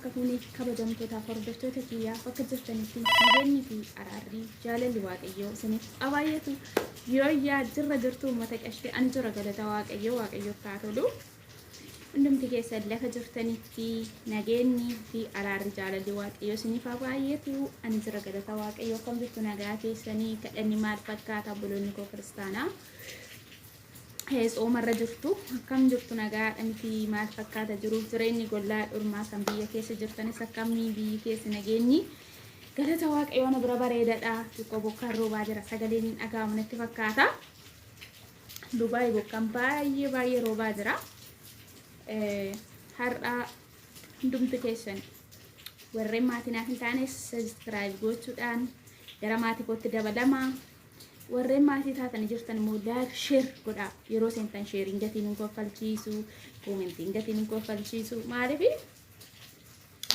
Harka fuunee kabajamtootaaf hordoftoota kiyyaa bakka jirtanitti nageenyi fi araarri jaalalli Waaqayyoo isiniif haa baay'atu. Yooyyaa jirra jirtu uummata qashti ani jira galata Waaqayyoo Waaqayyoof haa tolu. Hundumti keessan lafa jirtanitti nageenyi fi araarri jaalalli Waaqayyoo isiniif haa baay'atu. Ani jira galata Waaqayyoo akkam jirtu nagaa keessanii kadhanni maal fakkaata obboloonni koo kiristaanaa. Tsoomarra jirtu akkam jirtu nagaadha miti maal fakkaata jiruuf jireenyi gollaa dhurmaa kan biyya keessa jirtanis akkamii biyyi keessa nageenyi galata waaqayyoon bira bareedadha xiqqoo bokkaan roobaa jira sagaleen hin dhaga'amu natti fakkaata Dubaay bokkaan baay'ee baay'ee roobaa jira har'a hundumti keessan warreen maatii naaf hin taane subscribe gochuudhaan gara maatii kootti dabalamaa. Warreen maatii taatanii jirtan immoo like share godhaa. Yeroo seentan sheeriin gatii nun kaffalchiisu, koomentiin gatii nun kaffalchiisu. Maaliif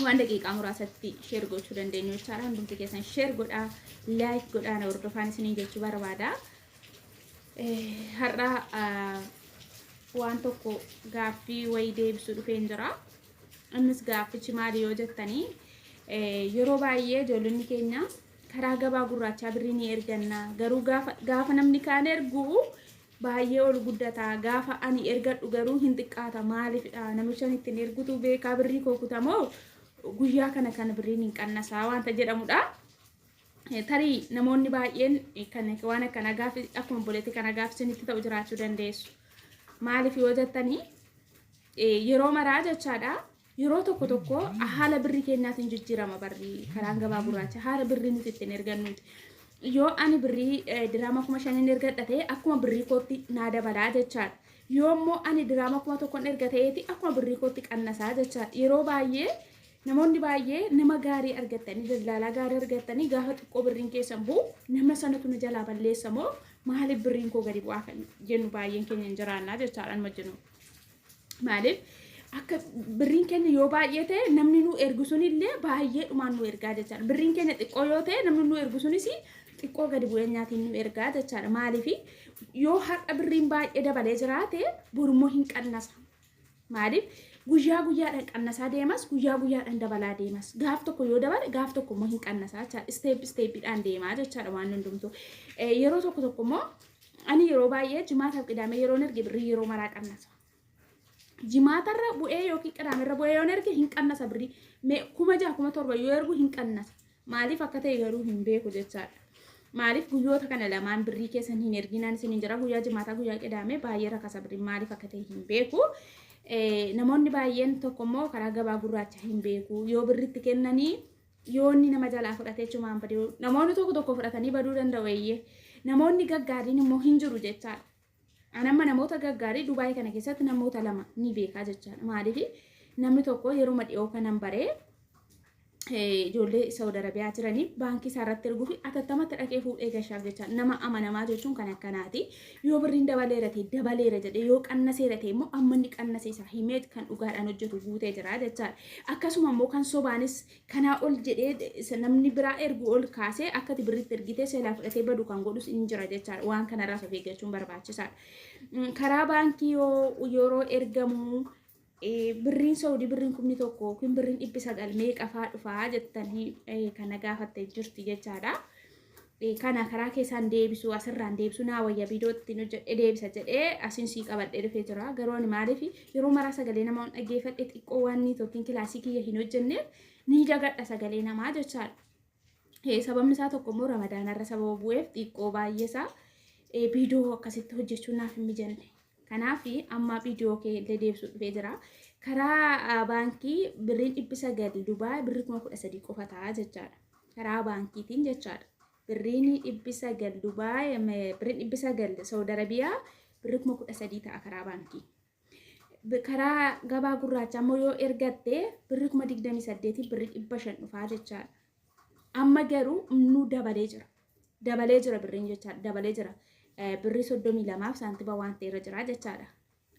waan daqiiqaa muraasatti share gochuu dandeenyu jechaadha. Hundumti keessan share godhaa, like godhaa na hordofaan isiniin jechuu barbaada. Har'a waan tokko gaaffii wayii deebisuu dhufeen jira. Innis gaaffichi maali yoo jettanii yeroo baay'ee ijoollonni keenya karaa gabaa gurraachaa birrii ni erganna garuu gaafa gaafa namni kaan ergu baay'ee ol guddata gaafa ani ergadhu garuu hin xiqqaata maaliifidha namicha ani ittiin ergutu beekaa birrii koo kutamoo guyyaa kana kana birriin hin qannasaa wanta jedhamudha. Tarii namoonni baay'een kan waan akkanaa gaafi akkuma obboleettii kana gaafi isinitti ta'u jiraachuu dandeessu. Maaliif yoo jettanii yeroo maraa jechaadha Yeroo tokko tokko haala birrii keenyaatiin jijjiirama barri karaan gabaa gurraacha haala birrii nuti ittiin ergannuuti. Yoo ani birrii diraama 5000 ergadha ta'e akkuma birrii kootti naa dabalaa jechaadha. Yoo immoo ani diraama 1000 erga ta'eeti akkuma birrii kootti qannasaa jechaadha. Yeroo baay'ee namoonni baay'ee nama gaarii argattanii daldaalaa gaarii argattanii gaafa xiqqoo birriin keessan bu'u nama sanatu nu jalaa balleessa moo maaliif birriin koo gadi bu'aa kan jennu baay'een keenya hin jiraannaa jechaadha anuma jennu. Maaliif akka birriin keenya yoo baay'ee ta'e namni nu ergu sunillee baay'ee dhumaan nu ergaa jechaadha. Birriin keenya xiqqoo yoo ta'e namni nu ergu sunis xiqqoo gadi bu'ee nyaatiin nu ergaa jechaadha. Maaliif yoo har'a birriin baay'ee dabalee jiraate borummoo hin qannasa. Maaliif guyyaa guyyaadhaan qannasaa deemas guyyaa guyyaadhaan dabalaa deemas. Gaaf tokko yoo dabale gaaf tokko immoo hin qannasaa jechaadha. Isteep isteeppiidhaan deemaa jechaadha waan hundumtuu. Yeroo tokko tokko immoo Ani yeroo baay'ee jimaataaf qidaamee yeroon erge birrii yeroo maraa qannasa. Jimaatarra bu'ee yookiin qidaamerra bu'ee yoon erge hin qannasa birrii. Mee 6000 7000 yoo ergu hin qannasa. Maaliif akka ta'e garuu hin beeku jechaadha. Maaliif guyyoota kana lamaan birrii keessan hin erginaan isin hin jira guyyaa jimaataa guyyaa qidaamee baay'ee rakasa birrii maaliif akka ta'e hin beeku. Namoonni baay'een tokko immoo karaa gabaa gurraacha hin beeku yoo birritti kennanii yoo inni nama jalaa fudhatee achumaan badee namoonni tokko tokko fudhatanii baduu danda'u eeyyee namoonni gaggaariin immoo hin jiru jechaadha. An amma namoota gaggaarii Dubaay kana keessatti namoota lama ni beekaa jechaadha. Maaliif namni tokko yeruma dhiyoo kanan baree ijoollee Saudi Arabiyaa jiraniif baankii isaa irratti erguu fi atattamatti dhaqee fuudhee gashaaf jechaadha. Nama amanamaa jechuun kan akkanaati. Yoo birriin dabaleera ta'e dabaleera jedhee yoo qannaseera ta'e immoo amma inni qannase isaa himee kan dhugaadhaan hojjetu guutee jira jechaadha. Akkasuma immoo kan sobaanis kanaa ol jedhee isa namni biraa ergu ol kaasee akka ati birritti ergitee seelaa fudhatee badu kan godhus in jira jechaadha. Waan kanarraas of eeggachuun barbaachisaadha. Karaa baankii yoo yeroo ergamu birriin Saudii birriin 1000 yookiin birriin 900 meeqa faa dhufaa jettanii kana gaafattee jirti jechaadha. Kana karaa keessaan deebisuu asirraan deebisuu naa wayya viidiyoo ittiin hojjedhee deebisa jedhee asiin sii qabadhee dhufee jira. Garuu ani maaliif yeroo maraa sagalee namaa waan dhaggeeffadhe xiqqoo waan niitokiin kilaasii kiyya hin hojjenneef ni dagadha sagalee namaa jechaadha. Sababni isaa tokko immoo ramadaanarra sababa bu'eef xiqqoo baay'ee isaa viidiyoo akkasitti hojjechuun naaf hin mijanne. Kanaaf amma viidiyoo kee illee deebisuu dhufee jira. Karaa baankii birriin 900 Dubaay birrii 13,000 qofa ta'a jechaadha. Karaa baankiitiin jechaadha. Birriin 900 Dubaay birriin 900 Saudi Arabiyaa birrii 13,000 ta'a karaa baankii. Karaa gabaa gurraacha immoo yoo ergatte birrii 28,500 birrii 500 dhufaa jechaadha. Amma garuu nu dabalee jira. Dabalee jira birriin jechaadha. Dabalee jira. Birrii 32f saantima waan ta'e irra jira jechaadha.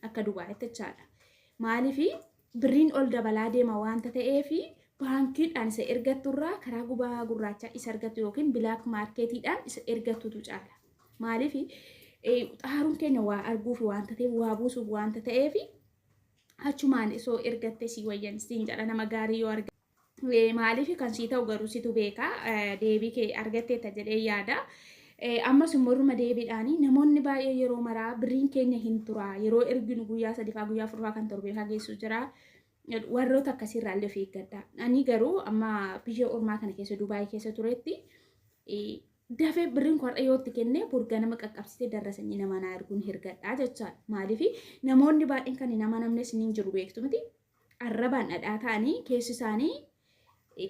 Akka Dubaayitti jechaadha. Maaliif birriin ol dabalaa deema waanta ta'eef baankiidhaan isa ergatturraa karaa gubaa gurraachaa isa argattu yookiin bilaak maarkeetiidhaan isa ergattutu caala. Maaliif xaaruun keenya waa arguuf waanta ta'eef waa buusuuf waanta ta'eef achumaan isoo ergatte sii wayyan siin jedha nama gaarii yoo argatte. Maaliif kan sii ta'u garuu situ beeka, deebii kee argatteetta jedhee yaada. Ammas immoo irruma deebiidhaani namoonni baay'ee yeroo maraa birriin keenya hin tura, yeroo erginu guyyaa 3faa, guyyaa 4faa, kan 7faa geessu jira. Warroota akkasiirraa illee of eeggadha. Ani garuu amma biyya ormaa kana keessa, Dubaayii keessa turetti, dafee birriin koo har'a yoo itti kenne bor ganama qaqqabsitee darrasanyii nama naa erguun hergadhaa jechaadha. Maaliif namoonni baay'een kan hin amanamnes ni jiru, beektu miti. Arrabaan dhadhaa ta'anii keessi isaanii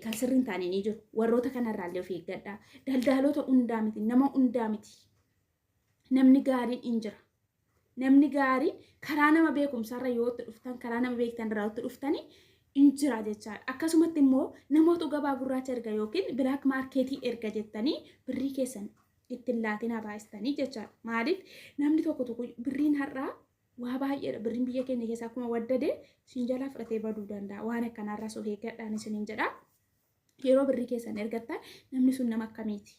kan sirrii hin taane ni jiru. Warroota kanarraa illee of eeggadhaa. Daldaalota hundaa miti, nama hundaa miti. Namni gaariin hin jira. Namni gaariin karaa nama beekumsarra yoo itti dhuftan, karaa nama beektan irraa itti dhuftanii hin jira jechaadha. Akkasumatti immoo namoota gabaa gurraacha erga yookiin black marketii erga jettanii birrii keessan ittiin laatinaa baay'istanii jechaadha. Maaliif namni tokko tokko birriin har'aa waa baay'eedha. Birriin biyya keenya keessaa akkuma waddade siin jalaa fudhatee baduu danda'a. Waan akkanaarraas of eeggadhaan isiniin jedha. Yeroo birrii keessan ergattan namni sun nama akkamiiti?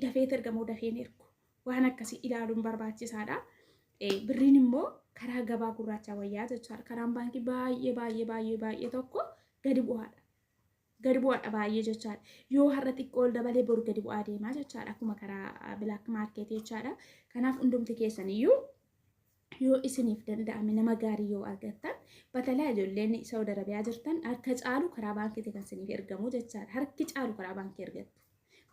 Dafeet ergamoo dafeen ergu? Waan akkasii ilaaluun barbaachisaadha. Birriin immoo karaa gabaa gurraachaa wayyaa jechaadha. Karaan baankii baay'ee baay'ee baay'ee baay'ee tokko gadi bu'aadha. Gadi bu'aadha baay'ee jechaadha. Yoo har'a xiqqoo ol dabalee boru gadi bu'aa deemaa jechaadha. Akkuma karaa black marketii jechaadha. Kanaaf hundumti keessaniyyuu yoo isiniif danda'ame nama gaarii yoo argattan, batalaa ijoolleen Saudi Arabiyaa jirtan harka caalu karaa baankiitti kan isiniif ergamu jechaadha. Harki caalu karaa baankii ergattu.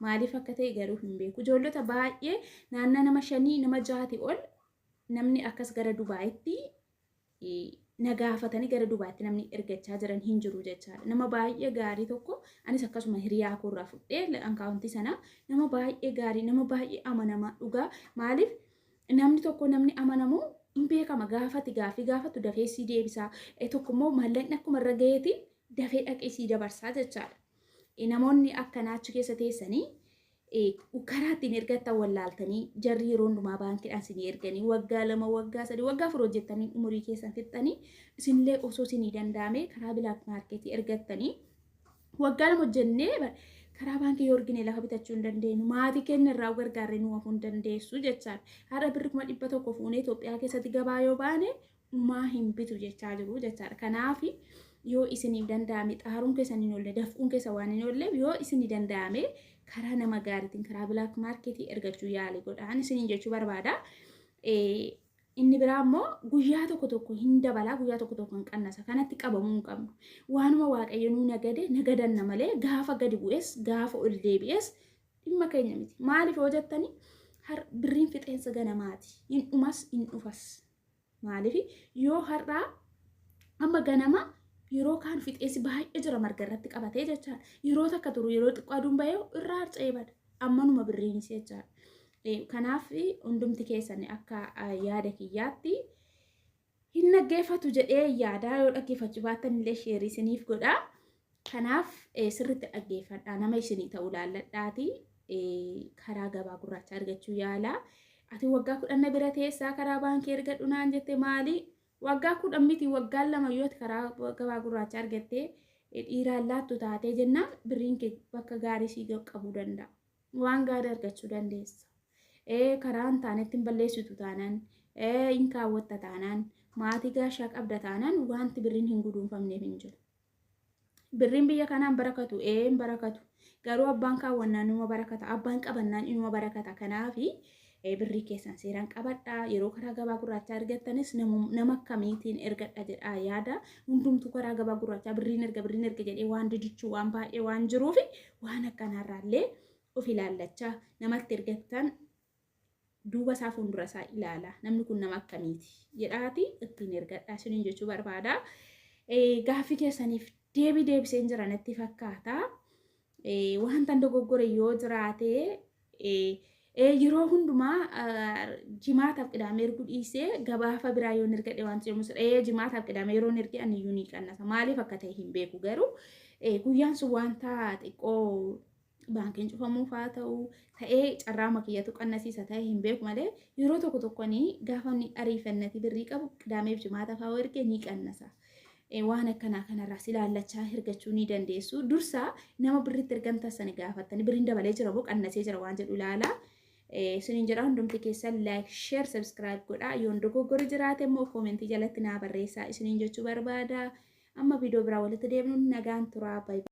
Maaliif akka ta'e garuu hin beeku. Ijoollota baay'ee naannoo nama 5, nama 6 ol namni akkas gara Dubaayitti na gaafatanii gara Dubaayitti namni ergachaa jiran hin jiru jechaadha. Nama baay'ee gaarii tokko anis akkasuma hiriyaa koorraa fudhee akkaawuntii sana, nama baay'ee gaarii, nama baay'ee amanamaa dhugaa. Maaliif namni tokko namni amanamu hin beekama, gaafati gaaffii gaafatu dafee sii deebisaa. Tokko immoo maallaqni akkuma irra gaheetiin dafee dhaqee sii dabarsaa jechaadha. Namoonni akkanaa achi keessa teessanii karaa ittiin ergattan wallaaltanii, jarri yeroo hundumaa baankiidhaan isinii erganii waggaa 2, waggaa 3, waggaa 4 hojjettanii umurii keessan fixxanii, isinillee osoo isinii danda'ame karaa black marketii ergattanii, waggaa 2 hojjennee karaa baankii yoo ergine lafa bitachuu hin dandeenyu, maatii keenya irraa gargaarree nu hafuu hin dandeessu jechaadha. Har'a birri 100,000 fuunee Itoophiyaa keessatti gabaa yoo baane umaa hin bitu jechaa jiru jechaadha. Kanaaf yoo isiniif danda'ame, xaaruun keessan hin oolle, dafquun keessa waan hin oolleef, yoo isinii danda'ame karaa nama gaariitiin karaa black marketii ergachuu yaali godhaan isiniin jechuu barbaada. Inni biraa immoo guyyaa tokko tokko hin dabalaa, guyyaa tokko tokko hin qannasa. Kanatti qabamuu hin qabnu. Waanuma Waaqayyo nuu nagade nagadanna malee gaafa gadi bu'es gaafa ol deebi'es dhimma keenya miti. Maaliif yoo jettanii, birriin fixeensa ganamaati. Hin dhumas hin dhufas. Maaliif yoo har'aa amma ganama yeroo kaan fixeensi baay'ee jira marga irratti qabatee jechaadha. Yeroo takka turu, yeroo xiqqoo aduun bahee irraa harca'ee bada. Ammanuma birriinis jechaadha. Kanaaf hundumti keessan akka yaada kiyyaatti hin dhaggeeffatu jedhee yaada, yoo dhaggeeffachuu baattan illee share isiniif godha. Kanaaf sirriitti dhaggeeffadhaa, nama isinii ta'uu laalladhaati karaa gabaa gurraacha argachuu yaala. Ati waggaa 10 na bira teessaa karaa baankii ergadhu naan jette maali? Waggaa 10 miti, waggaan 2 yoo ati karaa gabaa gurraacha argattee dhiiraan laattu taatee jennaan birriin kee bakka gaarii sii qabuu danda'a. Waan gaarii argachuu dandeessa. Karaa hin taanetti hin balleessitu taanaan, hin kaawwatta taanaan, maatii gaashaa qabda taanaan wanti birriin hin guduunfamneef hin jiru. Birriin biyya kanaan barakatu, hin barakatu. Garuu abbaan kaawwannaan inuma barakata, abbaan qabannaan inuma barakata. Kanaafi birrii keessan seeraan qabadhaa. Yeroo karaa gabaa gurraachaa ergattanis nama akkamiitiin ergadha jedhaa yaada. Hundumtuu karaa gabaa gurraachaa birriin erga, birriin erga jedhee waan didichuu waan baay'ee waan jiruuf, waan akkanaarraallee of ilaallachaa namatti ergattan duuba isaa fuuldura isaa ilaala. Namni kun nama akkamiiti jedhaati ittiin ergadhaa isiniin jechuu barbaada. Gaaffii keessaniif deebii deebiseen jira natti fakkaata. Wanta dogoggore yoo jiraate, yeroo hundumaa jimaataaf qidaamee erguu dhiisee gabaafa biraa yoo ergadhe waan jedhamu, jimaataaf qidaamee yeroo erge ani iyyuu ni qannasa. Maaliif akka ta'e hin beeku, garuu guyyaan sun wanta xiqqoo baankiin cufamuuf haa ta'u ta'ee carraa makiyyatu qannasiisa ta'e hin beeku malee, yeroo tokko tokkoni gaafa inni ariifannati birrii qabu qidaameef jimaata fa'aa erge ni qannasa. Waan akkanaa kanarraas ilaallachaa ergachuu ni dandeessu. Dursa nama birritti ergamtan sana gaafattanii birriin dabalee jira moo qannasee jira waan jedhu ilaala. Isiniin jedha, hundumti keessan like, share, subscribe godhaa. Yoon dogoggorri jiraate immoo commentii jalatti naa barreessaa isiniin jechuu barbaada. Amma viidiyoo biraa walitti deemnu nagaan turaa.